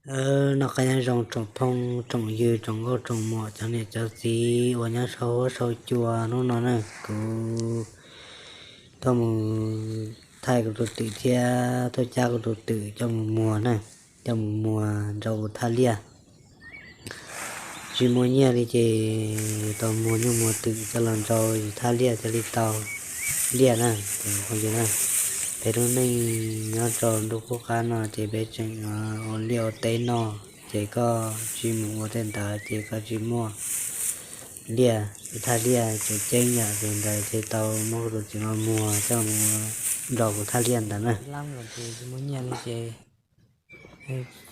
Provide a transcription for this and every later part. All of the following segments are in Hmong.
Noj qab nyob zoo tsoom phooj tsoom ywg tsoom nkauj tsoom muam cov niam cov txiv uas nyob saum huab saum cua hnub no na, kuv tuaj mus thaij kuv tus twm thiab tuaj cab kuv tus twm coj mus muag na, coj mus muag nrau kuv thaj liaj. Tsis muaj nyiaj li ces tau muag nyuj muag twm coj los nrau thaj liaj thiaj li tau liaj na. Peb lub neej nyob rau ntuj qub qab no ces peb tseem ua liaj ua teb noj, ces koj tsis mus ua tej ntawd ces koj tsis muaj liaj, thaj liaj tseem ceeb yam li ntawd ces tau muab kuv tus twm no muag coj mus nrau kuv thaj liaj ntawd na. Lab los ces tsis muaj nyiaj li ces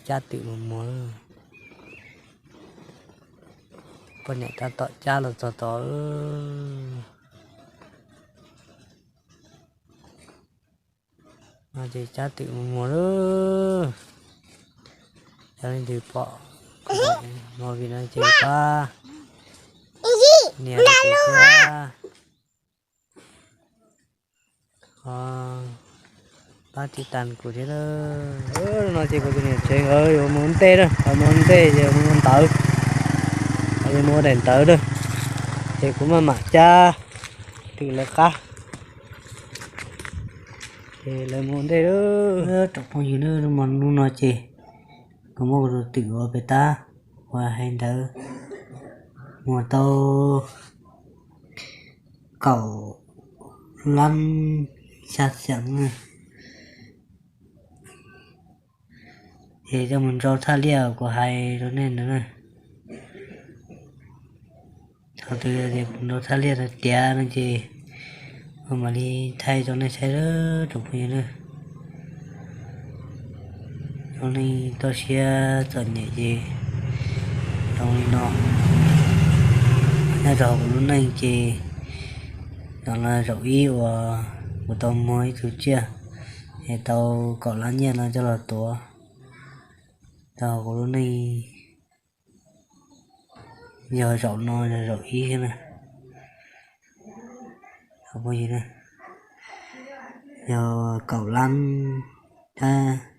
cab twm mus muag. Poj niam tab tom cab los txog tod no ces cab twm mus muag lawm. Yog leej twg pom movie no ces pab nias thiab pab tiv tas kuv thiab. No ces kuv tus niam tsev nkawd yuav mus ua ntej na, yuav mus ua ntej ces mus ua ntawv, yuav mus ua daim ntawv na, ces kuv maj mam cab twm lawv qab, ces lawv mus ua ntej lawm. Tsoom phooj ywg na, hnub no ces kuv muab kuv tus twm ua pem tab ua hais ntawd muag tau kaum lab xya xeem na. Ces coj mus nrau thaj liaj kuv hais rau nej ntawd na. Thaum twg kuv nrau thaj liaj tiav no ces kuv mam li thaij rau nej saib tsoom phooj ywg na. Zoo li toj siab txom nyem ces zoo li no. Nyob rau kuv lub neej ces no los zaum ib uas kuv tau muag ib tug tsiaj es tau kaum lab nyiaj no coj los tuav rau kuv lub neej. Yog zaum no yog zaum ib na, yog kaum lab thiab